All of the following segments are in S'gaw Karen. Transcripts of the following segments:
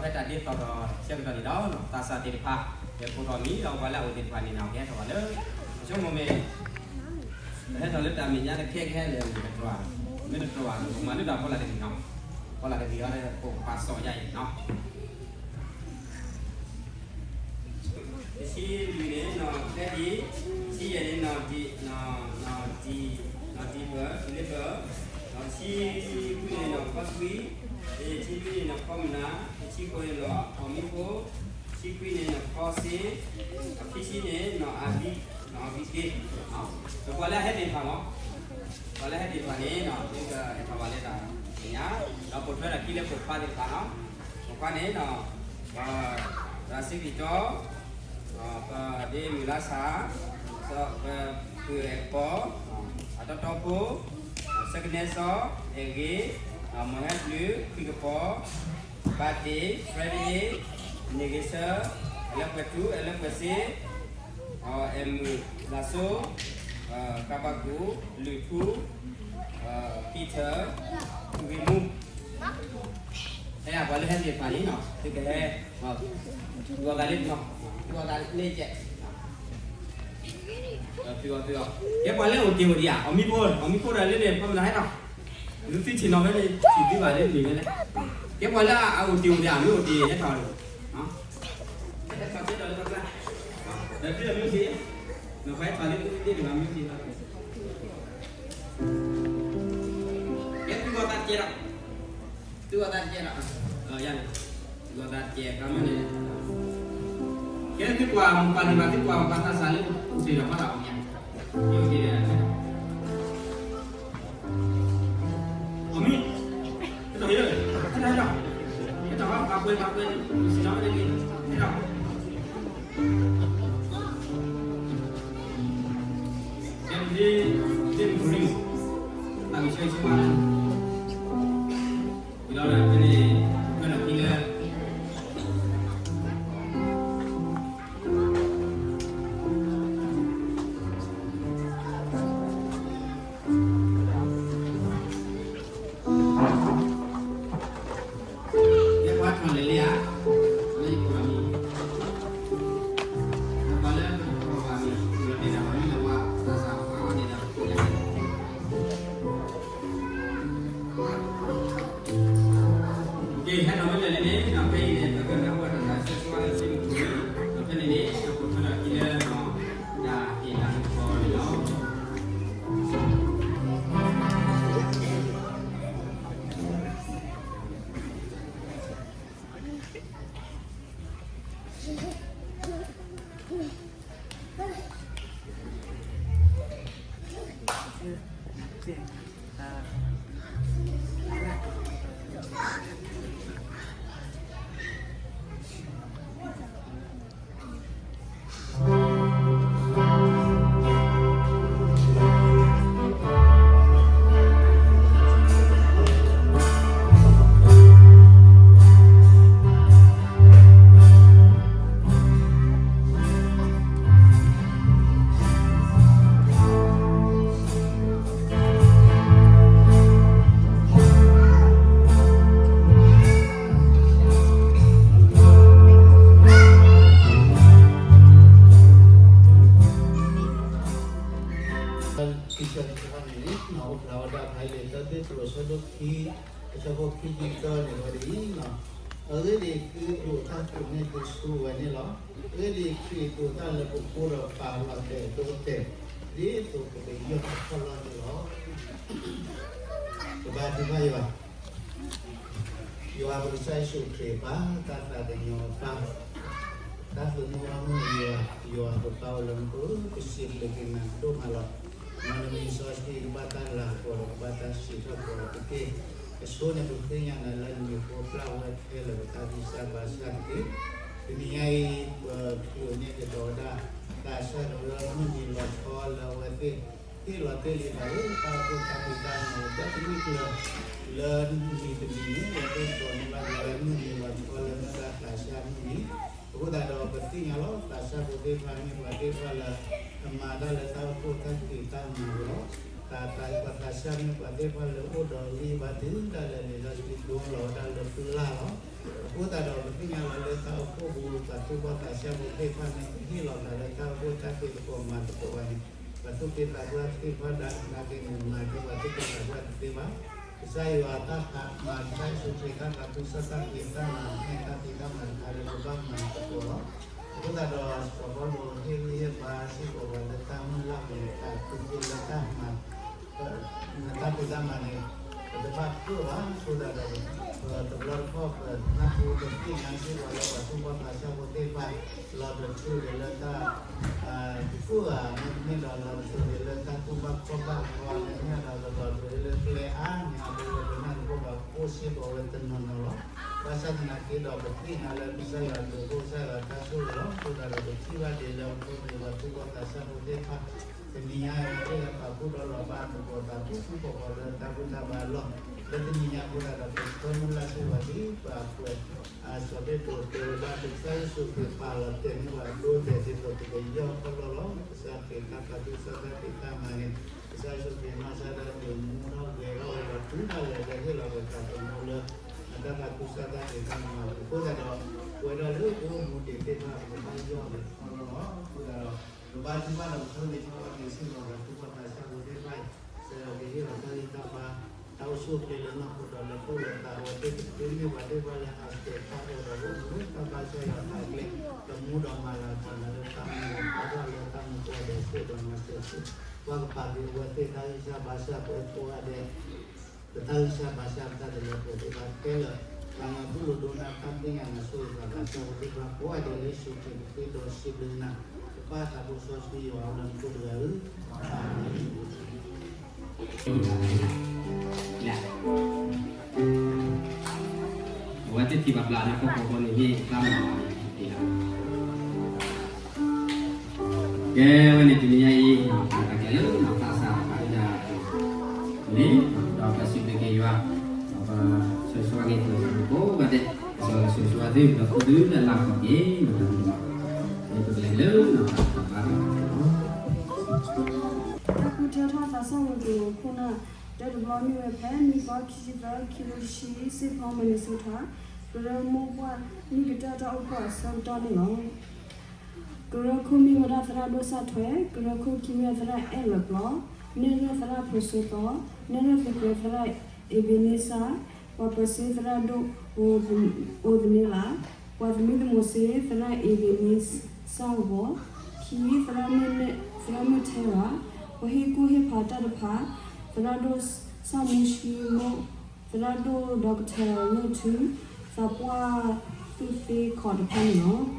ဖဲတၢ်ဒ်သိးဒီးဆၢကတီၢ်န့ၣ်ဒီး သးစၢ်သ့ၣ်တဖၣ် လဲၤကိးထီၣ်မံၤဒီးပှၤလၢအအိၣ်သ့ၣ်တဖၣ်န့ၣ် ကဟဲထီၣ်ဘၣ်လၢ ဆိကမိၣ်မ့ၢ် ပဟဲထီၣ်လၢတၢ်မဲာ်ညါတခဲခဲလၢာ် မ့ၢ်တတြီၤ မ့ၢ်တတြီၤ ပမၤလၢတၢ်ဖီလာ်တဂ့ၤနီၤ ဖီလာ်တဂ့ၤအီၤ ပကပာ်စီၣ်ယါအံၤနီၤ တဆံလွံၢ်န့ၣ် နီၢ်ကျဲဒံၣ်, တဆံယဲၢ်န့ၣ် နီၢ်ဒံၣ်, နီၢ်ဒံၣ်, နီၢ်ဒံၣ်ဘၢၣ်, ဒံၣ်လ့ဘၢၣ်, တဆံဃုန့ၣ် နီၢ်ခီသွံ, တဆံနွံန့ၣ် နီၢ်ခီမုၢ်နၤ, တဆံဃိးန့ၣ် နီၢ်အီၣ်မံဖိ, တဆံခွံန့ၣ် နီၢ်ခီစ့, တဆံခံန့ၣ် နီၢ်အဘံ, နီၢ်အဘံက့, ဒီးပှၤလၢအဟဲသ့ၣ်တဖၣ်မး, ပှၤလၢဟဲသ့ၣ်တဖၣ်န့ၣ် သုကဟဲထီၣ်ဘၣ်လၢတၢ်မဲာ်ညါ, ဒီးပိာ်ထွဲထီၣ်ခံလၢပိာ်ခွါသ့ၣ်တဖၣ်နီၤ, ပိာ်ခွါန့ၣ် ပှၤစ့ကံၣ်တီ, ပဒ့မုၢ်လါဆၣ်, ပပုၢ်အဲၣ်ကပီၤ, အတီတီဖိ, ဆၢကနဲစီ, အဲၣ်ဂ့ၤ, မီၢ်ဟဲဘျုး, ခွံကပီၤ, ဘၣ်တ့ၢ်, Freddy, န့ၢ်ဂ့ၤဆၢ, အဲၣ်လၢပှဲၤထူ, အဲၣ်လၢပှဲၤစ့, အဲၣ်မုၢ်လၢ်စိ, ကဘၣ်ကူၣ်, လုၢ်ထူ, ပံထၢၣ်, ဂ့ၤမူ ဟဲယၤပှၤလၢဟဲသ့ၣ်တဖၣ်န့ၣ်နီၤ သုကဟဲ သုဂီၤသးလၢနီၤ သုဂီၤသးလၢကဲး သုဂီၤသုဂီၤ ကဲပှၤလၢအိၣ်တ့ၢ်အိၣ်ဒံးဧါ အီၣ်မံဖိ အီၣ်မံဖိဒီးလၢန့ၣ် ပှၤမတၤဟဲနီၤ သုသ့ၣ်နီၣ်ဖဲန့ၣ် သ့ၣ်သ့ဘၣ်လၢန့ၣ်ဖဲလဲၣ် ကဲပှၤလၢအအိၣ်တ့ၢ်အိၣ်ဒံးဧါ မ့ၢ်အိၣ်တ့ၢ်ဟဲထီၣ်န့ၣ် ဟဲထီၣ်ကဲဒီးလၢပကျါ ဒီးသုအမံၤသ့ၣ် နပှၤဟဲထီၣ်လၢသ့ၣ်တဖၣ်မံၤသ့ၣ်လီၤ ကဲသုဂီၤသးတကဲးဒီး သုဂီၤသးတကဲးဒီး ယၤန့ၣ် သုဂီၤသးတကဲး ကမ့ၢ်န့ၣ် ကဲသုကွၢ်မပှၤန့ၣ်ဘၣ် သုကွၢ်မပှၤသးစၢ်လၢအိၣ်တ့ၢ်ဒီးဘၣ်ဒီးအီၣ်မံၤ ယအိၣ်တ့ၢ်ဒီး အီၣ်မံၤ ဟဲထီၣ်ဟဲထီၣ် ဟဲထီၣ်ဟဲထီၣ် ဟဲထီၣ်ပာ်ပှဲၤပာ်ပှဲၤ စံၣ်နီၤဝဲတက့ၢ် ဟဲထီၣ် ကဲ ဒ့မုၣ်ခရံာ် တၢ်ဂံၢ်ဆၢဂံၢ်ဆၢဝါလၢ ဝံၤဒီးဖဲန့ၣ် ဖဲန့ၣ်ဖဲလၢ ယကွၢ်ထီၣ်လဲၤလံဧါ လၢယကိးလီၤမံၤ ယကွၢ်လၢပတခီဘၣ်မံၤ ယတဲဒၣ်ပှၤမံၤလၢပှၤသးစၢ်ပှၤဝဲန့ၣ်ဒီး ကဲ ဟဲဒီးမ့ၢ်လဲၣ်န့ၣ် ဒီးဖဲအံၤန့ၣ် ပကနၢ်ဟူတၢ်ဆၢဂ့ၤဆၢဝါလၢသုမုၢ်ခိၣ်လံ ဒီးဖဲန့ၣ်န့ၣ် ပကဖၢဒီးခံလၢဒီး တၢ်ဟ့ၣ်တၢ်မူကီၢ်န့ၣ်လီၤ. ခံဆၢတခါန့ၣ် အိၣ်ဖျါဝဲဒၣ်ဖဲလံာ်တၢပ့းတရူး အဆၢဒိၣ်ခံ အဆၢဖိခံဆံသၢန့ၣ်ဝဲဒ်အံၤ, အဂ့ၢ်ဒ်အံၤ, သုဒိးတၢ်ခိၣ်န့ၢ်သုဆူဝဲန့ၣ်လီၤ. အဂ့ၢ်ဒ်အံၤ, ခရံာ်ဒိးတၢ်လၢပဃိဒီးပာ်လီၤတဲာ်ဒိတဲာ်, ဒ်သိးပကယီၢ်ထီၣ်လီၤန့ၣ်လီၤ. ပဘါထုကဖၣ်ယွၤ ယွၤပကစၢ်ယ့ၣ်ၡူးခရံာ်ပၢ်, တၢ်သးကညီၤပၢ်, တၢ်သုးမုၢ်အီၣ်မုၢ်ယွၤ, ယွၤပပၢ်အိၣ်လၢမူခိၣ်, ပစံးဘျုးက့ၤနၤဒိၣ်မးလီၤ. မ်နမံၤစီဆှံကဘၣ်တၢ်လၤကပီၤဒီးကဘၣ်တၢ်စံးထီၣ်ပတြၢၤတက့ၢ်. အဆိန့ၣ်ပဃ့ကညးနၤလၢနမံၤဃိ ပျၢ်ဝဲခဲလၢာ်ပတၢ်သံစၢ်ဘါစၢ်တက့ၢ်. တနံၤညါအံၤ ပချုးန့ၢ်ကဒီးဝဲဒၣ် သးစၢ်ဒီးလၢမုၢ်နံၤလီၤဆီလၢအဝဲသ့ၣ် ဟ့ၣ်လီၤတ့ၢ်လံဘၣ်လၢ တၢ်အိၣ်ဖှိၣ်တၢ်ဖံးတၢ်မၤ ဒီတနံၣ်ကျၢၤ လၢနံၤတနံၤန့ၣ် အဝဲသ့ၣ်ဒိးန့ၢ်ဘၣ်က့ၤဝဲမုၢ်နံၤလီၤဆီလၢမုၢ်ဒၣ်သးစၢ်မုၢ်နံၤ. အဃိသတးဒီးပသ့ၣ်ညါလီၤ သးစၢ်ဖိသ့ၣ်တဖၣ်မ့ၢ်ပှၤသ့ၣ်တဖၣ်လၢ အမၤတၢ်လၢတၢ်အိၣ်ဖှိၣ်တၢ်ဖံးတၢ်မၤလီၤ. တၢ် တၢ်သးပှၢ်သးဆါမ့ၢ်ပှၤသ့ၣ်တဖၣ်လၢအိၣ်ဒီးလံဘၣ်တုၤဒၣ်လဲာ်န့ၣ် လီၤစံးဒိလီၤဝဲဒၣ်လၢသုလၢ်လီၤ. အဃိသတးဒီး ပသ့ၣ်ညါလီၤလၢတၢ်အိၣ်ဖှိၣ်ပူၤ ပှၤသူၣ်ဘီၣ်သးစၢ်ဖိသ့ၣ်တဖၣ်န့ၣ် ဟ့ၣ်လီၤသးလၢတၢ်အိၣ်ဖှိၣ်တၢ်ဖံးသကိးမၤသကိးဘၣ်န့ၣ် ပှၤသူၣ်က့သးပှၢ်သ့ၣ်တဖၣ်ဒၣ်နာ်က့န့ၣ် မၤကဲပှၤသူၣ်က့သးပှၢ်တသ့ဘၣ်. ကစၢ်ယွၤတၢ်ဟးမၤ ကစၢ်ယ့ၣ်ၡူးခရံာ်တၢ်သးခုကစီၣ်တၢ်ဖံးတၢ်မၤ မ့ၢ်တၢ်ဖံးတၢ်မၤတခါလၢပဘၣ်မၤသကိးလီၤ. အဃိသတးဒီး စီၤပီလူးဟ့ၣ်ဂံၢ်ဟ့ၣ်ဘါစ့ၢ်ကီးပှၤလၢတၢ်မုၢ်လၢ်ပူၤ တၢ်သူၣ်က့သးပှၢ်မၤ တၢ်ဖံးတၢ်မၤန့ၣ် ပတဘၣ်ဖျိဘၣ်. အဃိသတးဒီး ပတဘျီတခီၣ် ပနၢ်ဟူပသ့ၣ်ညါစ့ၢ်ကီးလၢပှၤသူၣ်ဘီၣ်သးစၢ်ဖိသ့ၣ်တဖၣ် လီၤတထူၣ်က့ၤလၢတၢ် ကသူၣ်ဂၤမ့တမ့ၢ်ဒီး လီၤတထူၣ်က့ၤလၢတၢ်ကူၣ်ဘၣ်ခီၣ်ဘၣ်အဂီၢ် မ့တမ့ၢ်ဒီး လီၤတထူၣ်က့ၤလၢကျဲအါမံၤအါ ပဝဲပနၢ်ဟူဘၣ်အိၣ်စ့ၢ်ကီးဝဲတနီၤနီၤလီၤ. ဘၣ်ဆၣ်သနာ်က့ဒီး ပသ့ၣ်ညါလၢကစၢ်ယွၤဒိးအိၣ် ကစၢ်ယွၤတၢ်ဆိၣ်ဂ့ၤလီၤ. အဃိသတးဒီး ပထံၣ်ဘၣ်ဒ်လၢအဃိန့ၣ် ပှၤသူၣ်ဘီၣ်သးစၢ်ဖိသ့ၣ်တဖၣ် တနံၤညါအံၤ ပသ့ၣ်ညါပာ်ဖှိၣ်ဒီးလီၤဘၣ်သကိးသး ပူၤဃူဖိးဃီလၢတၢ်ဘူၣ်တၢ်ဘါအလီၢ် လၢတနံၤညါအဃိသတးဒီး ပဆၢမုၢ်လၢ်စ့ၢ်ကီးဒ်ပှၤကွဲး စီၤပ့းတရူးတဲဝဲဒၣ် ကစၢ်ယ့ၣ်ၡူးခရံာ်ပာ်လီၤတဲာ်န့ၢ်ပှၤအဒိအတဲာ်ဒ်သိးပကယီၢ်ခီၣ်လီၢ်လီၤ. ကစၢ်ခရံာ်တၢ်သးခုကစီၣ်တၢ်ဖံးတၢ်မၤန့ၣ် ကစၢ်ယ့ၣ်ၡူးခရံာ်မၤစၢ်ဒၣ်ဒိးမူထီၣ်ဂဲၤထီၣ်ဝဲပှၤတုၤဒၣ်လဲာ်လၢဟ့ၣ်လီၤပသးသမူလၢ အတၢ်သးခုကစီၣ်တၢ်ဖံးတၢ်မၤအဃိသတးဒီး ပဝဲဒၣ်လၢပအိၣ်မူဒံးသ့ၣ်တဖၣ် ပကဘၣ်ယီၢ်ဂဲၤခီၣ်လီၢ်လီၤ. အဃိသတးဒီး ပဘါထုကဖၣ်ဒီးပဆၢဂ့ၤဆၢဝါက့ၤစ့ၢ်ကီး ပှၤသူၣ်ဘီၣ်သးစၢ်ဖိသ့ၣ်တဖၣ်အံၤ စၢၤက့ၤဟ့ၣ်လီၤတၢ်ဂံၢ်တၢ်ဘါ တၢ်အိၣ်ဆူၣ်အိၣ်ချ့လၢနီၢ်ခိဒီးလၢသူၣ်လၢသး အဝဲသ့ၣ်ကမ့ၢ်ပှၤသ့ၣ်တဖၣ်လၢအစဲးထီၣ်အၢဒီး အိၣ်မူလၢတၢ်ဘါစၢ်ယွၤအကျဲ ကမူဒီးမၤလၤကပီၤနၤလၢတၢ်မူအပၢ်ထီၣ်လၢတၢ်မူကိးဂၤဒဲးအဃိဒီး မၤစၢၤဆူ ပှၤကပာ်က့ၤအဝဲသ့ၣ်တၢ်ဂံၢ်စၢ်ဘါစၢ်ပှဲၤကိးဂၤဒဲး ပတၢ်ဂံၢ်စၢ်ဘါစၢ်ပတၢ်တလၢပှဲၤသ့ၣ်တဖၣ်ခဲလၢာ် တၢ်မၤဘူၣ်လိာ်ဒိကနၣ်တၢ်သ့ၣ်ညါနၤဆိၣ်ဂ့ၤပှၤသးစၢ်ဖိသ့ၣ်တဖၣ်ကိးဂၤဒဲးလၢယ့ၣ်ၡူးခရံာ်အမံၤဒီးစံးဘျုးနၤ ပပၢ်သးဘိစီဆှံယွၤအလၢမူခိၣ်တဂၤဧၢ, အၤမ့ၣ်. အဝဲသ့ၣ်ထံၣ်ဘၣ်ဘျးန့ၣ် ကီၢ်ကီၢ်န့ၣ်မ့ၢ်အကျါမး ကဲဝဲန့ၣ်တနံၤညါအံၤ တၢ်ကျဲၤလၢသးစၢ်တဖၣ်ဒၣ်န့ၣ် ဒီးပစံးဘျုးက့ၤယွၤ ဒီးပဆၢဂ့ၤဆၢဝါက့ၤသုကိးဂၤဒဲး ကစၢ်ယွၤဆိၣ်ဂ့ၤဆိၣ်ဝါသု ဒီးသုဒုးလၢ်လၢ်ကီးက့ၤ ဒီးပကလဲၤလၢနီၢ်တၢ်ဘါ တၢ်ဃုထၢထီၣ်သးစၢ်ဝဲၤကျိၤခိၣ်နၢ် တၢတဘျီမ့ၢ်ဝဲဖဲ နံၣ်သီခံဆံသၢ ခံထိတဆံ Saint Paul Minnesota ကရၢမိၢ်ပှၢ်နံၣ်ကတၢၢ်တၢ်အိၣ်ဖှိၣ်အဆၢကတီၢ်န့ၣ်လီၤ. ကရၢခိၣ်မ့ၢ်ဝဲဒၣ်သရၣ်ဒိၣ်စၣ်ထွဲ, ကရၢခိၣ်ခံမ့ၢ်ဝဲသရၣ်အဲၣ်လၢာ်ပျီ, နဲၣ်ရွဲၣ်သရၣ်ဖိစိသီ, နဲၣ်ရွဲၣ်သုးကျဲၤသရၣ်အ့ဘ့န့စၢ်, ပှၤပၢၤစ့သရၣ်ဒိၣ်အိၣ်သန့လး, ပှၤသမံသမိးစ့သရၣ်အ့ဘ့န့စၢ်ဂီၤ, ခံသရၣ်မုၣ်ထဲရၤ, ပှၤဟ့ၣ်ကူၣ်ဟ့ၣ်ဖးတၢ်တဖၣ်, သရၣ်ဒိၣ်စၣ်မူဆှံမိၢ် သရၣ်ဒိၣ်ဒီကထၢၣ်လၢၢ်ထူ, သးပှၢ်သူၣ်သ့ခီးတဖၣ်န့ၣ်လီၤ.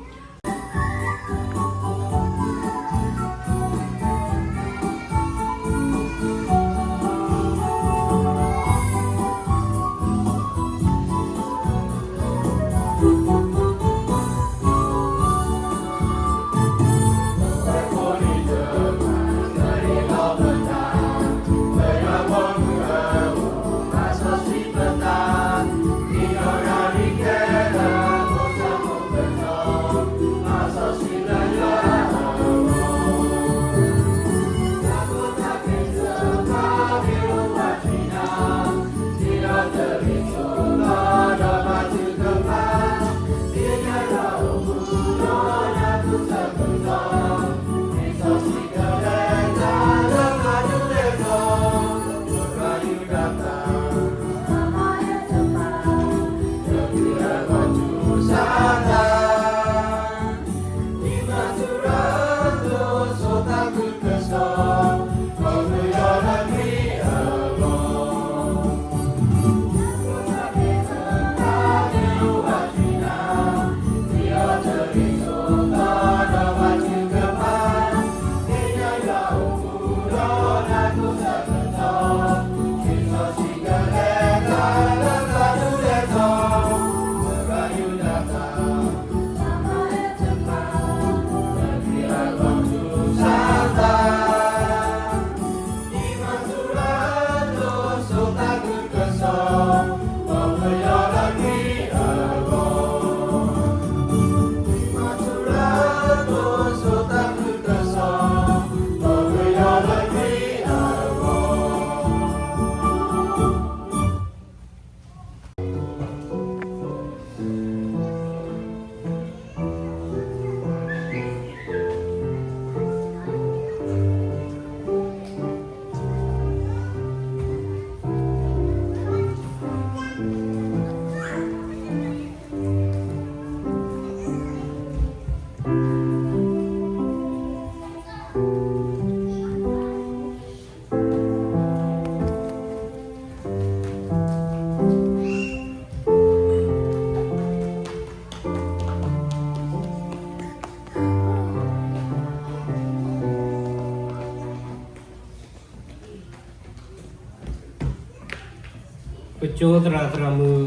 ပကၠိသရၣ်သရၣ်မုၣ်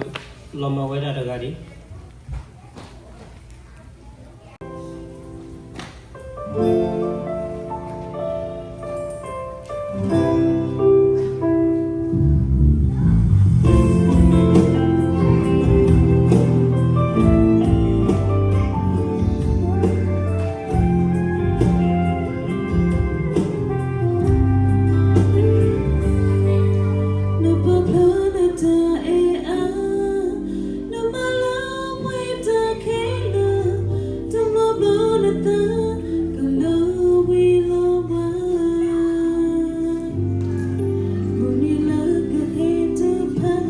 လီၤမၢ်ဝဲဒၣ်တဂၤဒံး. နပာ်ဖျါနတၢ်အဲၣ်အါ, နမၤလၢပှဲၤတၢ်ခဲလၢာ်, တဘျီဘျီနသး ကလၢဝံၤလီၤဝဲ မုၢ်နံၤလၢကဟဲတဖၣ်,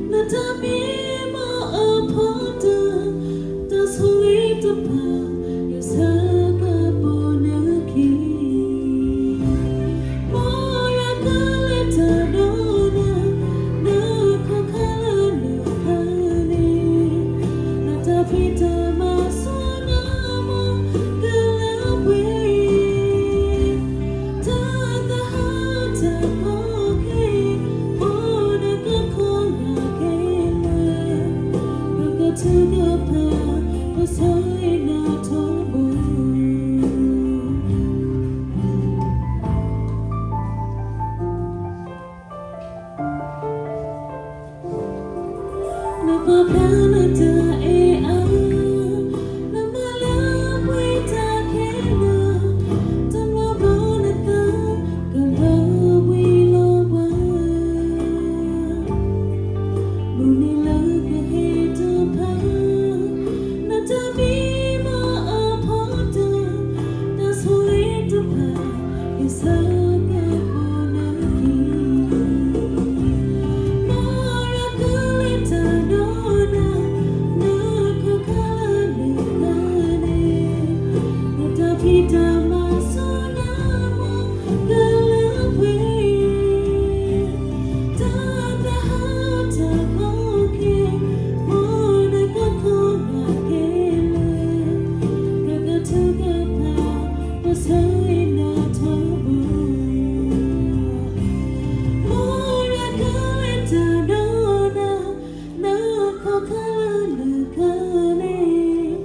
နတၢ်မံမီၢ်အဖီတၢၢ်, တၢ်ဆိၣ်ဂ့ၤတဖၣ် ယဆၢကပီၤနခံ, မ်ယွၤကလုၢ်တၢ်ဒိးနၤ, နခီၣ်ခါလၢနဖးန့ၣ်, နတၢ်ဖံးတၢ်မၤစီနၤမီၢ် ကလၢပှဲၤ တၢ်သဟၣ်တၢ်ကီက့ၤ, မ်နကခီယၤခဲလၢာ်, ပကထုကဖၣ် ပဆၢအ့ၣ်နၤထီဘိ နပာ်ဖျါနတၢ်အဲၣ်အါ, နမၤလၢပှဲၤတၢ်ခဲလၢာ်, တဘျီဘျီနသး ကလၢဝံၤလီၤဝဲ မုၢ်နံၤလၢကဟဲတဖၣ်, နတၢ်မံမီၢ်အဖီတၢၢ်, တၢ်ဆိၣ်ဂ့ၤတဖၣ် ယဆၢကပီၤနခံ, မ်ယွၤကလုၢ်တၢ်ဒိးနၤ, နခီၣ်ခါလၢနဖးန့ၣ်, နတၢ်ဖံးတၢ်မၤစီနၤမီၢ် ကလၢပှဲၤ တၢ်သဟၣ်တၢ်ကီက့ၤ, မ်နကခီယၤခဲလၢာ်, ပကထုကဖၣ် ပဆၢအ့ၣ်နၤထီဘိ မ်ယွၤကလုၢ်တၢ်ဒိးနၤ, နခီၣ်ခါလၢနဖးန့ၣ်,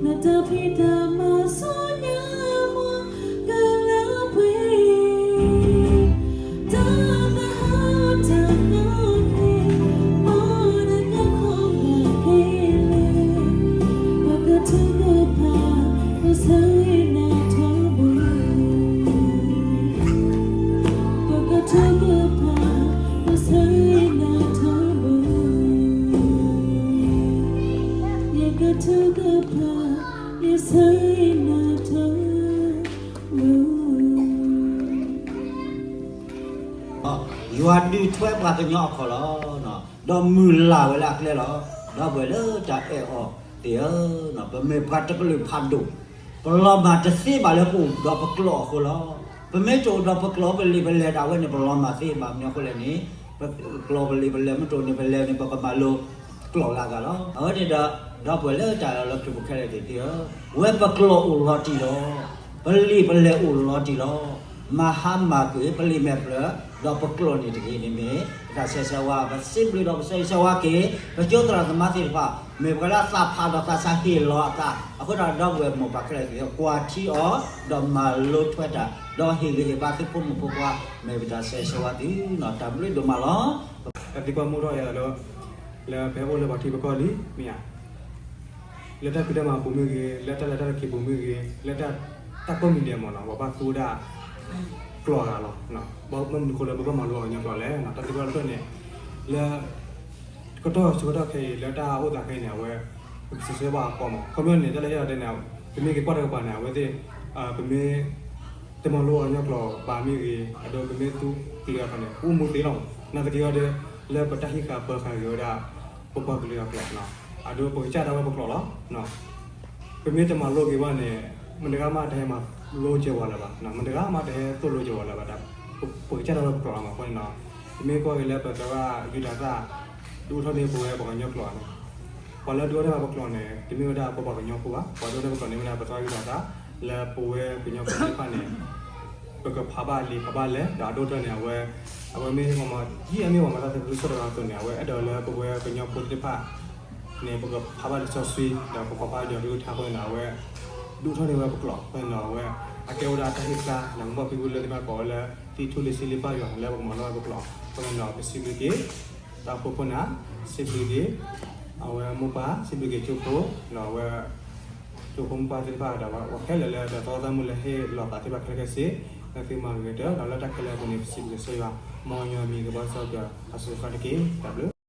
နတၢ်ဖံးတၢ်မၤစီနၤမီၢ် ကလၢပှဲၤ တၢ်သဟၣ်တၢ်ကီက့ၤ, မ်နကခီယၤခဲလၢာ်, ပကထုကဖၣ် ပဆၢအ့ၣ်နၤထီဘိ ပကထုကဖၣ် ပဆၢအ့ၣ်နၤထီဘိ, ယကထုကဖၣ် ယဆၢအ့ၣ်နၤထီဘိ ယွၤဒုးထွဲပှၤကညီအခီၣ်လီၤ, ဒီးမုၢ်လၢ်ဝဲလၢအကျဲလီၤ. ဒီပုၢ်ဝဲၢ်လၢတၢ်အဲၣ်အီၤသ့ၣ်ဧၢ, ပမ့ၢ်ပှၤတကလုာ်ဖးဒိၣ်, ပလီၤမၢ်တသ့ဘၣ်လၢပအိၣ်ဒီးပကျိာ်အဃိလီၤ. ပမ့ၢ်တအိၣ်ဒီးပကျိာ်ပလံာ်ပလဲၢ်ဒၣ်ဝဲန့ၣ် ပလီၤမၢ်သ့ဘၣ်. မနုၤအဃိလဲၣ်န့ၣ်, ပကျိာ်ပလံာ်ပလဲၢ်မ့ၢ်တအိၣ်န့ၣ် ပလဲၤန့ၣ် ပကမၤလိကျိာ်လၢအဂၤလီၤ. အဝဲန့ၣ်ဒီး ဒီပုၢ်ဝဲၢ်လၢတၢ်အဲၣ်အီၤလၢခရံာ်ဖိခဲလၢာ်သ့ၣ်ဧၢ, ဝဲပကျိာ်အိၣ်လီၤတံၢ်လီၤ, ပလံာ်ပလဲၢ်အိၣ်လီၤတံၢ်လီၤ, မၤဟါမၢ်ကွံာ် ပလံာ်မဲာ်ဖျၢၣ် ဒီးပကျိာ်န့ၣ်တဂ့ၤန့ၣ်မ့ၢ် ပတၢ်ဆၢဂ့ၤဆၢဝါ, ပစံးဘျုးဒီးပဆၢဂ့ၤဆၢဝါက့ၤ ပကၠိသရၣ်သမါသ့ၣ်တဖၣ်, မ့ၢ်ပှၤလၢအသးဖးဒီးသးစၢ်ဟ့ၣ်လီၤအသး, အဃိဒီးဒီပုၢ်ဝဲၢ်မိၢ်ပၢ်ခဲလၢာ်သ့ၣ်ဧၢ, ကွၢ်ထံအီၤ, ဒီးမၤလိထွဲတၢ်, ဒီးဟ့ၣ်ဂံၢ်ဟ့ၣ်ဘါသုဖိမုၣ်ဖိခွါ, မ့ၢ်ပတၢ်ဆၢဂ့ၤဆၢဝါသု, တၢ်ဘျုးဒိၣ်မးလီၤ. တၢ်သံကွၢ်မူထီၣ်ယၤလၢ လၢပဟဲအိၣ်လၢပှၤထံပကီၢ်လံ, မ့ၢ်ဧါ. လၢတၢ်ဖံးတၢ်မၤပူၤမ့ၢ်ဂ့ၤ, လၢတၢ်လဲၤတၢ်လီၤခံပူၤမ့ၢ်ဂ့ၤ, လၢတၢ်ကိးမံၤဒဲးမ့ၢ်နီၤ, ပဘၣ်သူဝဲဒၣ်ကျိာ်အဂၤလီၤ. ဘၣ်မနုၤအဃိလၢပဘၣ်မၤလိပှၤကညီကျိာ်လဲၣ်. တၢ်သံကွၢ်တဖျၢၣ်န့ၣ်, လၢ ကတီၢ်ဆၢကတီၢ်ခဲအံၤ လၢတၢ်အိၣ်သးခဲအံၤန့ၣ် အဝဲ ပကစံးဆၢဘၣ်အကီမး. ခီပညီန့ၣ် တၢ်လၢယဲဒၣ်တဲန့ၣ်, ပမ့ၢ်က့ၤကွၢ်တကပၤန့ၣ် အဝဲသ့ၣ် ပမ့ၢ် တမၤလိပှၤကညီကျိာ်ဘၣ်မ့ၢ်ဂ့ၤ, အဒိ ပမ့ၢ်သူကလုာ်အသးန့ၣ် အိၣ်မူသ့လီၤ. နာ်သက့အီၤဒီး လၢပတၢ်ဟံးဃာ်ပၢၤဃာ်ဂ့ၤဝဲဒၣ် ပပှၤကလုာ်အကျိာ်, အဒိ ပကစၢ်ဒၣ်ဝဲပကျိာ်လီၤ. ပမ့ၢ်တမၤလိက့ၤဘၣ်န့ၣ် မတၤဂၤမးတဟဲမၤလိကဲပှၤလၢၤဘၣ်, မတၤဂၤမးတဟဲသိၣ်လိကဲပှၤလၢၤဘၣ်, ပကစၢ်ဒၣ်ဝဲပကျိာ်လီၤမး. အဃိန့ၣ် ပမ့ၢ်ကွၢ်က့ၤလၢပသရၣ်ယူဒၤသၣ် ဒုးအိၣ်ထီၣ်န့ၢ်ပဝဲပှၤကညီကျိာ်န့ၣ်, ပှၤလၢဒုးအိၣ်ထီၣ်န့ၢ်ပကျိာ်န့ၣ် တမ့ၢ်ဝဲဒၣ်ပပှၤကညီဖိဘၣ်, ပှၤဒုးအိၣ်ထီၣ်န့ၢ်ပကျိာ်န့ၣ်မ့ၢ်ဒၣ်ပသရၣ်ယူဒၤသၣ် လၢပဝဲကညီဖိသ့ၣ်တဖၣ်န့ၣ် ပကဖးဘၣ်လံာ်ဖးဘၣ်လဲၢ် ဒီးအဒိၣ်ထီၣ်န့ၣ် အဝဲ, အဝဲမ့ၢ်မၤ, ဒ်အမ့ၢ်ပှၤမၤတၢ်သဘျ့စီၣ်တဂၤအသိးန့ၣ် အဝဲအဲၣ်ဒိးလၢပဝဲကညီဖိသ့ၣ်တဖၣ်န့ၣ် ပကဖးဘၣ်လံာ်စီဆှံ ဒီးပကွၢ်ဖးယွၤကလုၢ်ကထါအဃိန့ၣ်ဒီး အဝဲဒိၣ်ထီၣ်န့ၢ်ဝဲပကျိာ်အဃိန့ၣ်ဒီး အဝဲအကဲဝဲဒၣ်တၢ်ဟ့ၣ်သါ ဒီးမ့ၢ်ဘၣ်ဖံဖုလၢသ့ၣ်တဖၣ်ကိးဝဲလၢ သံထူလံၤဆံလံၤဘၣ်ယွၤလၢပကမၤလီၤဝဲပကျိာ်အဃိန့ၣ်ဒီး ပစံးဘျုးက့ၤ တၢ်အိၣ်ဖှိၣ်ခိၣ်နၢ်, စံးဘျုးက့ၤ အဝဲမိၢ်ပၢ်, စံးဘျုးက့ၤကၠိဖိ, ဒီးအဝဲ ကၠိဖိမိၢ်ပၢ်သ့ၣ်တဖၣ်ဒီး ပှၤခဲလၢာ်လၢဒီးသီသၣ်မုၣ်လၢဟ့ၣ်လီၤသးသ့ၣ်တဖၣ်ခဲလၢာ်ခဲဆ့, လၢသုမၤဂ့ၤကတၢၢ် ဒီးလၢတၢ်ခဲလၢာ်အပူၤန့ၣ် ပစံးဘျုးကစၢ်ယွၤ, မ်ယွၤမံၤကဘၣ်စီၣ်ပၢၤအစိၤဃၣ်တက့ၢ်. တၢ်ဘျုး